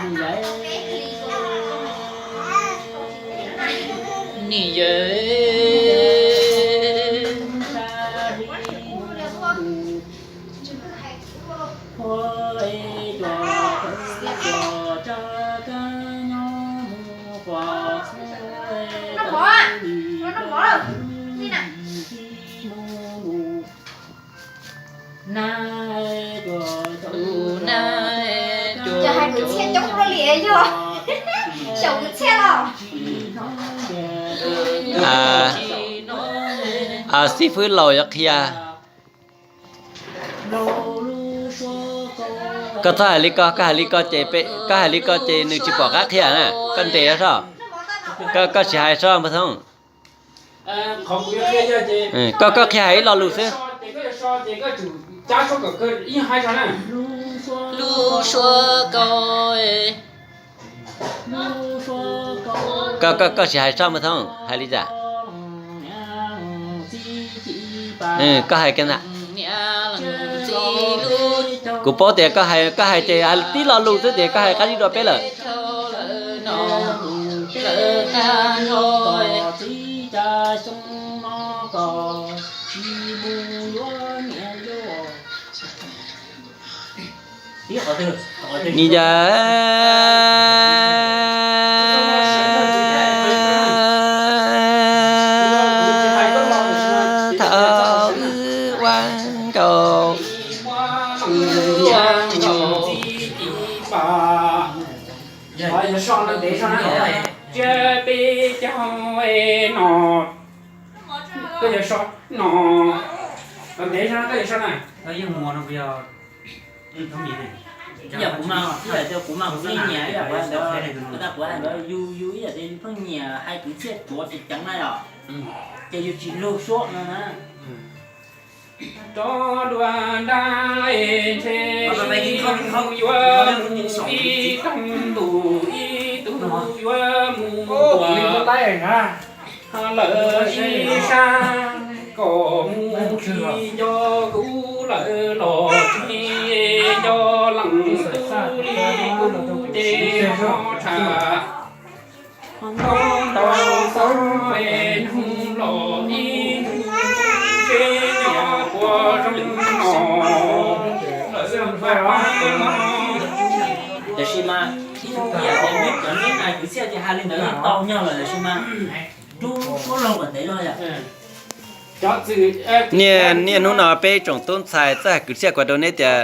Niam yawm, Ces hais kwv txhiaj coob luaj li yog xyaum kwv txhiaj los. Xib fwb laus yuav qhia. Koj txhob hais li ko, koj hais li ko ces, koj hais li ko ces nws tsis pom qab qhia na. Koj nres soj, koj tsis hais soj npawg Thoob. Koj, koj qhia hais ib lo lus xwb. Lub suab kauj, koj, koj tsis hais soj npawg Thoob, hais li cas? Koj hais kiag ntag. Kuv paub tias koj hais, koj hais ces hais tib lo lus xwb ces koj hais qab zib dua peb lawm. Ni yawm, thaum wb ua nkauj. Koj yuav so no, ntev no koj yuav so na. Ib yam kuv mas, ib yam tias kuv mas kuv yeej nyiam ib yam kuv hais ntawd, kuv hais ntawd yus, yus ib yam tias yus pheej nyiam hais kwv txhiaj tsuav tseem ceev na yom, ces yus tsis lug suab no na. Rov dua nrab ntshe yuav mus ib tug ntus, ib tug yuav mus ua lawm ib sab, kom mus tsis nco kuv lawm los tsis nco leej tub li kuv ces ho tsham. Ntau xav hnub los ib hnub seb nyob puas zoo no lawm pab pab no. Tiam sis mas ib tug ib yam tias neb cov neb hais kwv txhiaj ces hais li ntawd yeej tau nyog lawm, tiam sis mas rub suab laug kom ntev zog yom. Niaj, niaj hnub no peb tsoom tub ntxhais txawj hais kwv txhiaj kuv hais rau neb tias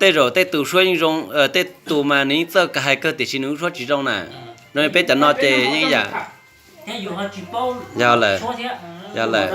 tej zaum tej tus suab yeej zoo, tej tus mas nws yeej txawj hais kawg tiam sis nws lub suab tsis zoo na. Zoo li peb cov no ces yeej ib yam. Yog lawm, yog lawm.